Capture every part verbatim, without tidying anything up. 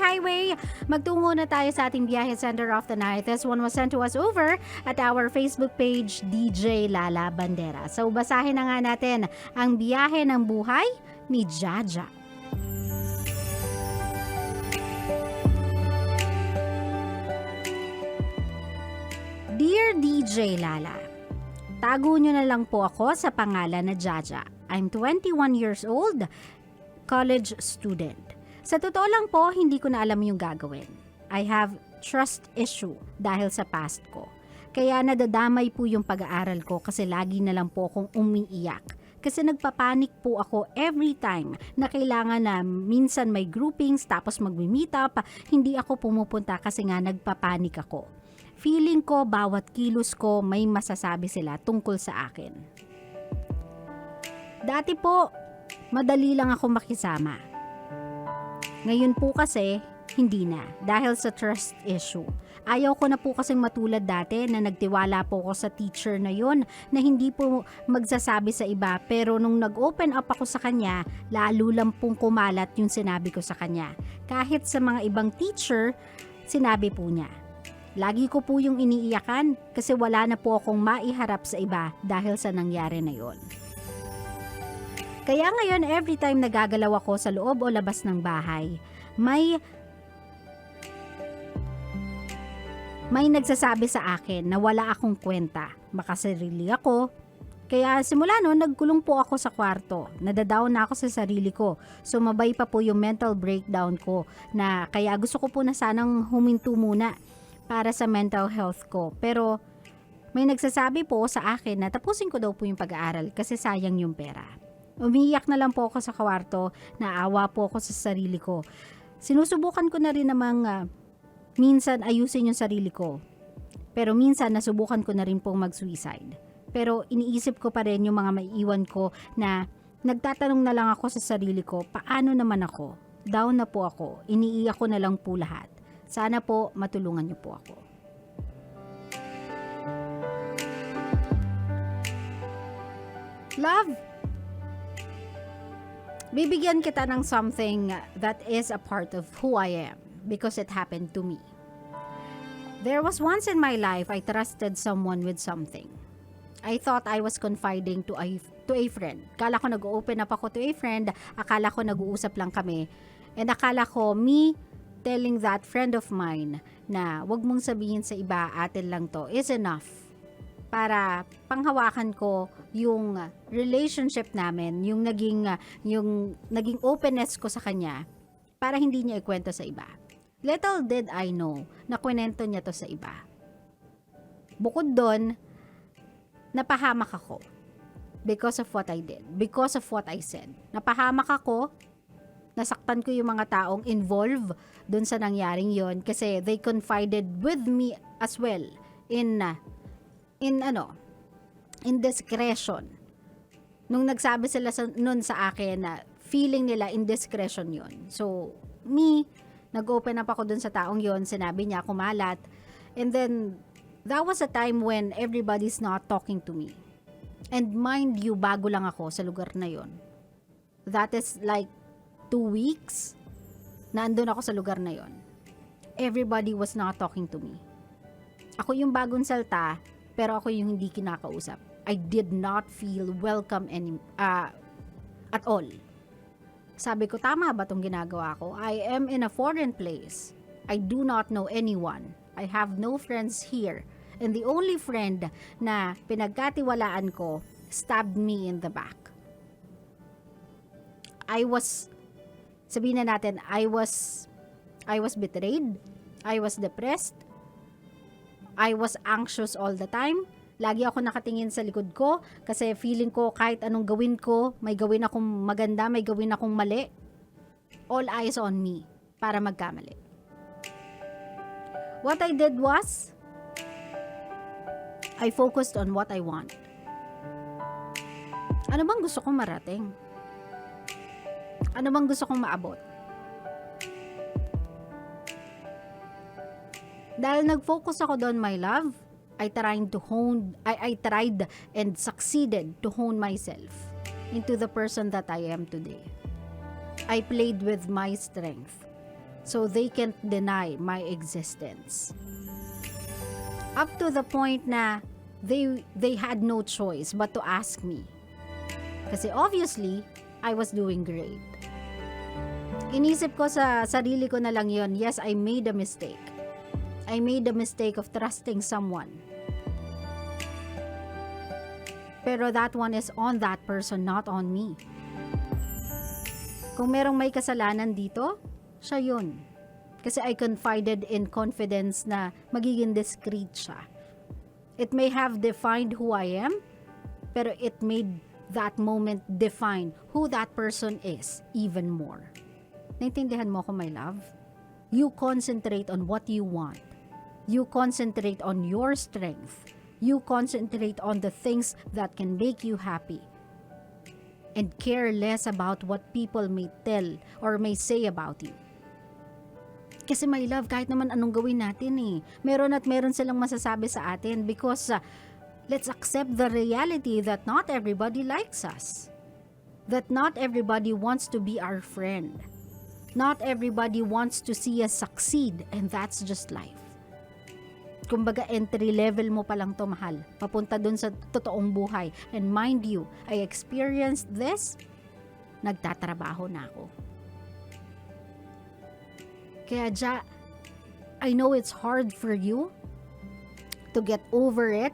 Highway, magtungo na tayo sa ating biyahe center of the night. This one was sent to us over at our Facebook page, D J Lala Bandera. So, basahin na nga natin ang biyahe ng buhay ni Jaja. Dear D J Lala, tago nyo na lang po ako sa pangalan na Jaja. I'm twenty-one years old, college student. Sa totoo lang po, hindi ko na alam yung gagawin. I have trust issue dahil sa past ko. Kaya nadadamay po yung pag-aaral ko kasi lagi na lang po akong umiiyak. Kasi nagpapanik po ako every time na kailangan na minsan may groupings tapos magmi-meet up, hindi ako pumupunta kasi nga nagpapanik ako. Feeling ko bawat kilos ko may masasabi sila tungkol sa akin. Dati po, madali lang ako makisama. Ngayon po kasi, hindi na. Dahil sa trust issue. Ayaw ko na po kasing matulad dati na nagtiwala po ako sa teacher na yon na hindi po magsasabi sa iba. Pero nung nag-open up ako sa kanya, lalo lang pong kumalat yung sinabi ko sa kanya. Kahit sa mga ibang teacher, sinabi po niya. Lagi ko po yung iniiyakan kasi wala na po akong maiharap sa iba dahil sa nangyari na yon. Kaya ngayon, every time nagagalaw ako sa loob o labas ng bahay, may may nagsasabi sa akin na wala akong kwenta, makasarili ako. Kaya simula noon, nagkulong po ako sa kwarto. Nadadown na ako sa sarili ko. Sumabay pa po yung mental breakdown ko na kaya gusto ko po na sanang huminto muna para sa mental health ko. Pero may nagsasabi po sa akin na tapusin ko daw po yung pag-aaral kasi sayang yung pera. Umiiyak na lang po ako sa kwarto, naawa po ako sa sarili ko. Sinusubukan ko na rin namang, ah, minsan ayusin yung sarili ko. Pero minsan nasubukan ko na rin pong mag-suicide. Pero iniisip ko pa rin yung mga maiiwan ko na nagtatanong na lang ako sa sarili ko, "Paano naman ako? Down na po ako. Iniiyak ko na lang po lahat. Sana po matulungan niyo po ako." Love, bibigyan kita ng something that is a part of who I am because it happened to me. There was once in my life I trusted someone with something. I thought I was confiding to a to a friend. Kala ko nag-o-open up ako to a friend, akala ko nag-uusap lang kami. And akala ko me telling that friend of mine na, "Wag mong sabihin sa iba, atin lang 'to," is enough para panghawakan ko yung relationship namin, yung naging, yung naging openness ko sa kanya para hindi niya ikwento sa iba. Little did I know na kwento niya 'to sa iba. Bukod dun, napahamak ako because of what I did, because of what I said. Napahamak ako, nasaktan ko yung mga taong involved dun sa nangyaring yon kasi they confided with me as well in, uh, in ano, in discretion. Nung nagsabi sila sa, nun sa akin na feeling nila indiscretion yon. So, me, nag-open up ako dun sa taong yon, sinabi niya kumalat. And then, that was a time when everybody's not talking to me. And mind you, bago lang ako sa lugar na yon. That is like two weeks na andun ako sa lugar na yon. Everybody was not talking to me. Ako yung bagong salta, pero ako yung hindi kinakausap. I did not feel welcome any, ah, at all. Sabi ko, "Tama ba tong ginagawa ko? I am in a foreign place. I do not know anyone. I have no friends here. And the only friend na pinagkatiwalaan ko stabbed me in the back." I was, sabihin na natin, I was, I was betrayed. I was depressed. I was anxious all the time. Lagi ako nakatingin sa likod ko kasi feeling ko kahit anong gawin ko, may gawin akong maganda, may gawin akong mali. All eyes on me para magkamali. What I did was, I focused on what I want. Ano bang gusto kong marating? Ano bang gusto kong maabot? Dahil nag-focus ako doon, my love, I tried to hone, I, I tried and succeeded to hone myself into the person that I am today. I played with my strength. So they can't deny my existence. Up to the point na they they had no choice but to ask me. Kasi obviously, I was doing great. Inisip ko sa sarili ko na lang yon, "Yes, I made a mistake. I made a mistake of trusting someone." Pero that one is on that person, not on me. Kung merong may kasalanan dito, siya yun. Kasi I confided in confidence na magiging discreet siya. It may have defined who I am, pero it made that moment define who that person is even more. Naintindihan mo ako, my love? You concentrate on what you want. You concentrate on your strength. You concentrate on the things that can make you happy. And care less about what people may tell or may say about you. Kasi, my love, kahit naman anong gawin natin eh, meron at meron silang masasabi sa atin because, ah, let's accept the reality that not everybody likes us. That not everybody wants to be our friend. Not everybody wants to see us succeed, and that's just life. Kumbaga, entry level mo pa lang 'to, mahal, papunta dun sa totoong buhay. And mind you, I experienced this, nagtatrabaho na ako. Kaya, Ja, I know it's hard for you to get over it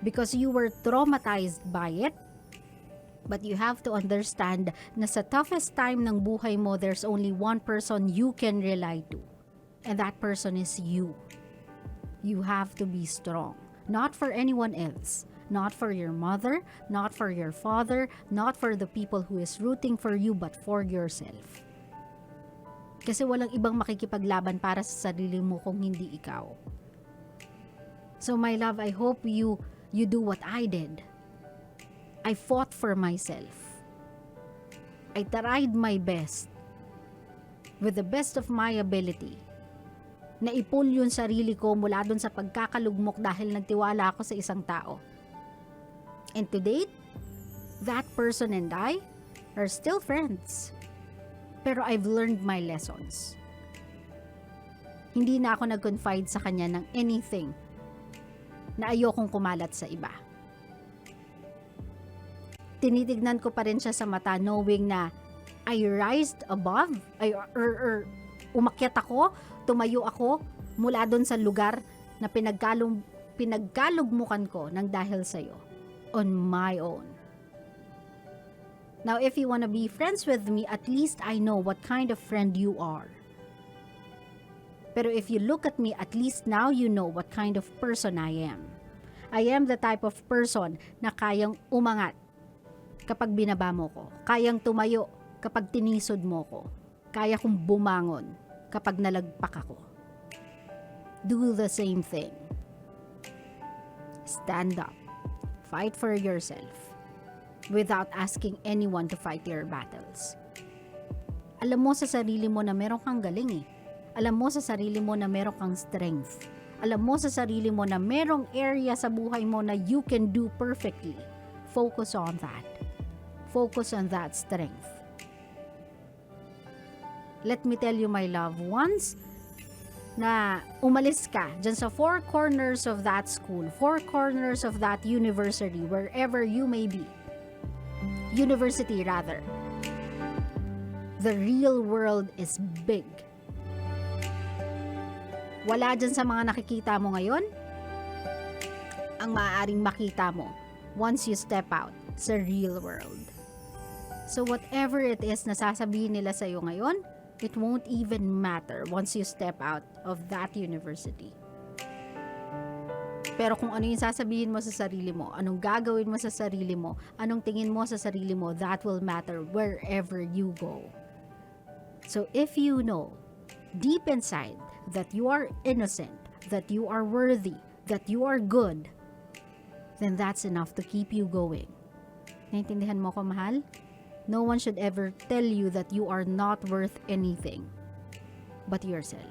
because you were traumatized by it. But you have to understand na sa toughest time ng buhay mo, there's only one person you can rely to. And that person is you. You have to be strong. Not for anyone else. Not for your mother, not for your father, not for the people who is rooting for you, but for yourself. Kasi walang ibang makikipaglaban para sa sarili mo kung hindi ikaw. So, my love, I hope you you do what I did. I fought for myself. I tried my best. With the best of my ability. Naipon yung sarili ko mula dun sa pagkakalugmok dahil nagtiwala ako sa isang tao. And to date, that person and I are still friends. Pero I've learned my lessons. Hindi na ako nag-confide sa kanya ng anything na ayokong kumalat sa iba. Tinitignan ko pa rin siya sa mata, knowing na I rised above, ay, or, or umakyat ako, tumayo ako mula doon sa lugar na pinagkalung-, pinagkalugmukan ko ng dahil sa'yo, on my own. Now, if you wanna be friends with me, at least I know what kind of friend you are. Pero if you look at me, at least now you know what kind of person I am. I am the type of person na kayang umangat kapag binaba mo ko. Kayang tumayo kapag tinisod mo ko. Kaya kong bumangon kapag nalagpak ako. Do the same thing. Stand up. Fight for yourself without asking anyone to fight your battles. Alam mo sa sarili mo na meron kang galing eh. Alam mo sa sarili mo na meron kang strength. Alam mo sa sarili mo na merong area sa buhay mo na you can do perfectly. Focus on that. Focus on that strength. Let me tell you, my love, once na umalis ka dyan sa four corners of that school, four corners of that university, wherever you may be, university rather, the real world is big. Wala dyan sa mga nakikita mo ngayon ang maaaring makita mo once you step out sa real world. So whatever it is na sasabihin nila sa'yo ngayon, it won't even matter once you step out of that university. Pero kung ano yung sasabihin mo sa sarili mo, anong gagawin mo sa sarili mo, anong tingin mo sa sarili mo, that will matter wherever you go. So if you know, deep inside, that you are innocent, that you are worthy, that you are good, then that's enough to keep you going. Naintindihan mo ko, mahal? No one should ever tell you that you are not worth anything but yourself.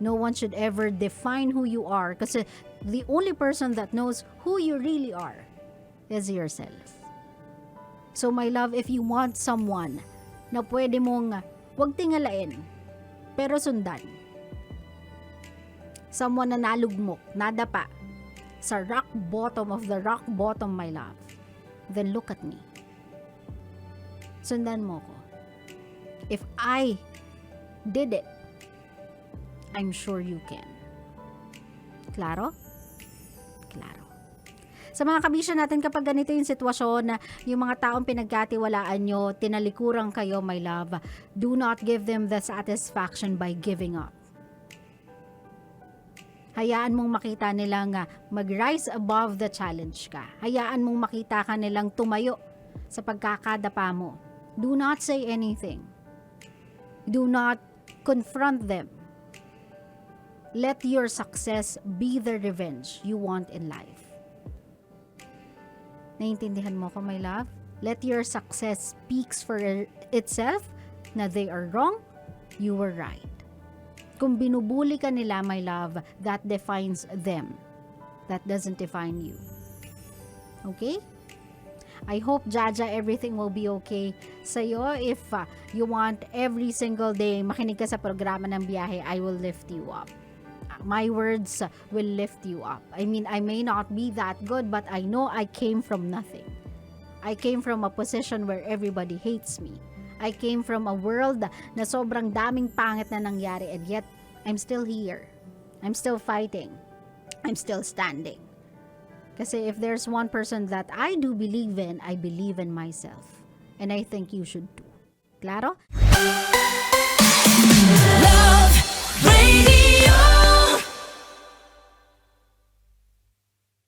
No one should ever define who you are kasi the only person that knows who you really are is yourself. So, my love, if you want someone na pwede mong wag tingalain, Pero sundan. Someone na nalugmok, nadapa sa rock bottom of the rock bottom, my love. Then look at me. Sundan mo ko. If I did it, I'm sure you can. Klaro? Klaro. Sa mga kabisyo natin, kapag ganito yung sitwasyon, na yung mga taong pinagkatiwalaan nyo, tinalikuran kayo, my love, do not give them the satisfaction by giving up. Hayaan mong makita nilang, ah, mag-rise above the challenge ka. Hayaan mong makita ka nilang tumayo sa pagkakadapa mo. Do not say anything. Do not confront them. Let your success be the revenge you want in life. Naiintindihan mo ko, my love? Let your success speaks for itself, na they are wrong, you were right. Kung binubuli ka nila, my love, that defines them. That doesn't define you. Okay? I hope, Jaja, everything will be okay sa'yo. If, uh, you want every single day makinig ka sa programa ng Biyahe, I will lift you up. My words will lift you up. I mean, I may not be that good, but I know I came from nothing. I came from a position where everybody hates me. I came from a world na sobrang daming pangit na nangyari, and yet I'm still here. I'm still fighting. I'm still standing. Kasi if there's one person that I do believe in, I believe in myself. And I think you should too. Klaro?